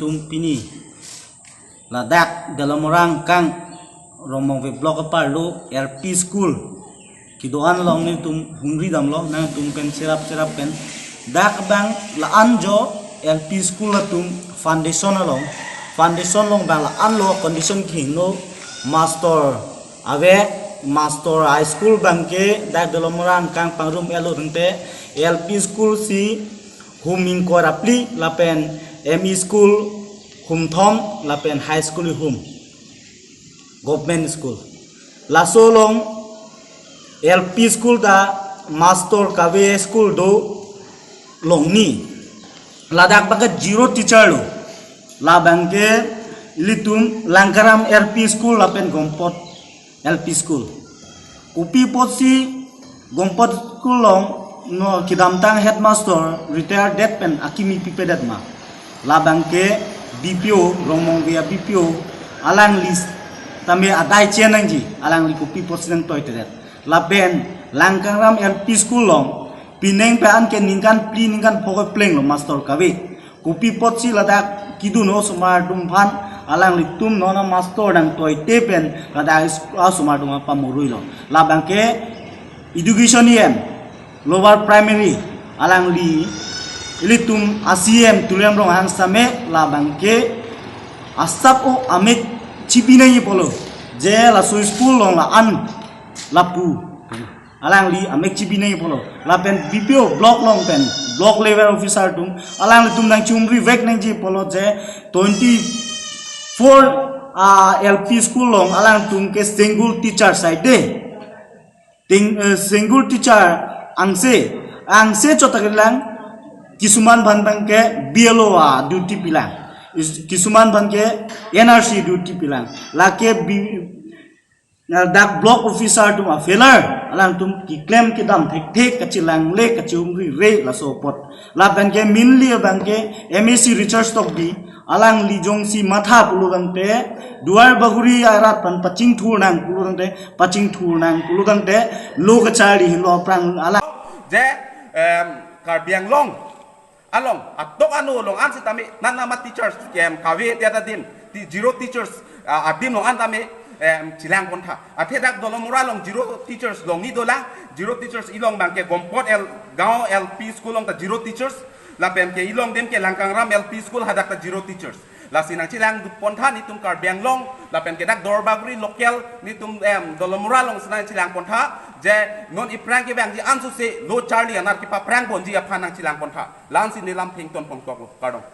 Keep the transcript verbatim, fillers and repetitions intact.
Tum pini ladak Dolamara angkang Rongmongve block aparlo L P school kedo-an along nelitum humri damlo, nangtum pen cherap cherap pen. Dak abang la-an jo L P school atum foundation along, foundation along abang la-anlo, condition kehingno, master ave, master high school abangke dak Dolamara angkang pangrum elo tangte, L P school si hum ingkoi ra phli lapen M E school hum thom lapen high school hum, government school. Laso along L P school ta master kave school do longni, ladak abangke zero teacher lo. Labangke ilitum Langkaram L P school lapen Gompot L P school. Kopi apotsi Gompot school along non kedamtang headmaster retire det pen akimi pipedet ma? Labangke B P O, Rongmongve a B P O, alangli tame adai chen nangji, alangli kopi apotsi nangtoitedet? Lapen Langkaram L P school along pining pen anke ningkan phli ningkan pho keplenglo master kave. Kopi apotsi ladak kedun osomar atum aphan alanglitum non amaster nangtoite pen ladak is-, osomar atum aphan pamuruilo. Labangke education E M, lower primary, alangli ilitum a C E M Tuliram Ronghang same labangke asap o amek chibi nangji apotlo, je laso school along la-an lapu alangli amek chibi nangji apotlo. Lapen B P O block along pen block level officer atum alanglitum nangchumri vek nangji apotlo, je twenty-four, ah, L P school along alangtum ke single teacher side de. Ting, eh, single teacher angse, angse chot ta kelang, kisuman aphan abangke B L O a duty pilang. Is-, kisuman aphan ke N R C duty pilang. Lake bi-, na dak block officer atum a failure, alangtum keklem kedam thekthek, kachelangle, kachumri re laso apot. Lapen ke mainly abangke M A C Richard Tokbi, alangli jongsi matha pulo tangte, Duar Bagori arat aphan pachingthur nang pulo tangte, pachingthur nang pulo tangte, lo kacharli henlo aphrang alang. Je, em, Karbi Anglong along atok ano along an sitame nana ma teachers kem kave dia adim, ti zero teachers, ah, adim along an tame, em, chelang pontha. Athe dak Dolamara along zero teachers longni dolang, zero teachers ilong abangke Gompot L, Gaon L P school along ta zero teachers, lapen ke ilong adim ke Langkangram L P school hadak ta zero teachers. Lasi nangchelang dut pontha netum Karbi Anglong, lapen ke dak Duar Bagori local netum, em, Dolamara alongsi nangchelang pontha, je non iphrang kevangji ansose lo charli anar kepaphrang ponji aphan nangchelang pontha. La-ansi nelam thengton pongtoklo. Kardom.